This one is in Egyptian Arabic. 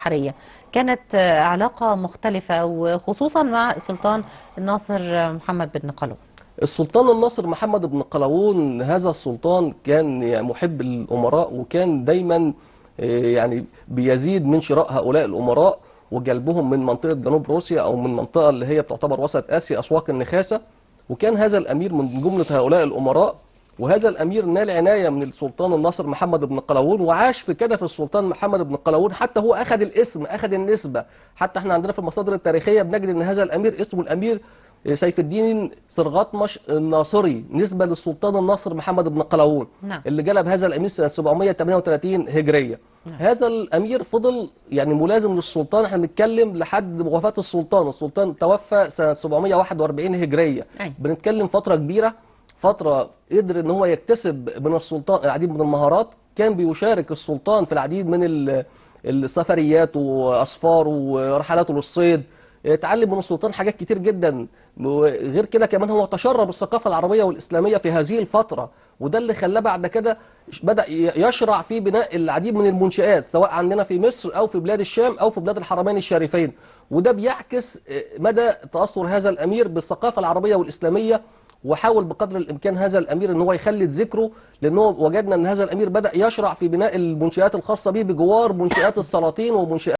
البحرية. كانت علاقة مختلفة، وخصوصا مع السلطان الناصر محمد بن قلاوون. السلطان الناصر محمد بن قلاوون، هذا السلطان كان محب الأمراء، وكان دايما يعني بيزيد من شراء هؤلاء الأمراء وجلبهم من منطقة جنوب روسيا أو من منطقة اللي هي بتعتبر وسط آسيا، أسواق النخاسة. وكان هذا الأمير من جملة هؤلاء الأمراء، وهذا الأمير نال عناية من السلطان الناصر محمد بن قلاوون، وعاش في كنف السلطان محمد بن قلاوون، حتى هو أخذ الاسم، أخذ النسبة. حتى احنا عندنا في المصادر التاريخية بنجد أن هذا الأمير اسمه الأمير سيف الدين سرغطمش الناصري، نسبة للسلطان الناصر محمد بن قلاوون. نعم. اللي جلب هذا الأمير سنة 738 هجرية. نعم. هذا الأمير فضل يعني ملازم للسلطان، احنا بنتكلم لحد وفاة السلطان. السلطان توفى سنة 741 هجرية. أي. بنتكلم فترة كبيرة، فترة قدر ان هو يكتسب من السلطان العديد من المهارات. كان بيشارك السلطان في العديد من السفريات وأسفاره ورحلاته للصيد، اتعلم من السلطان حاجات كتير جدا. غير كده كمان هو تشرب الثقافة العربية والإسلامية في هذه الفترة، وده اللي خلاه بعد كده بدأ يشرع في بناء العديد من المنشآت، سواء عندنا في مصر أو في بلاد الشام أو في بلاد الحرمين الشريفين. وده بيعكس مدى تأثر هذا الأمير بالثقافة العربية والإسلامية. وحاول بقدر الإمكان هذا الأمير إن هو يخلد ذكره، لأنه وجدنا أن هذا الأمير بدأ يشرع في بناء المنشآت الخاصة به بجوار منشآت السلاطين ومنشآت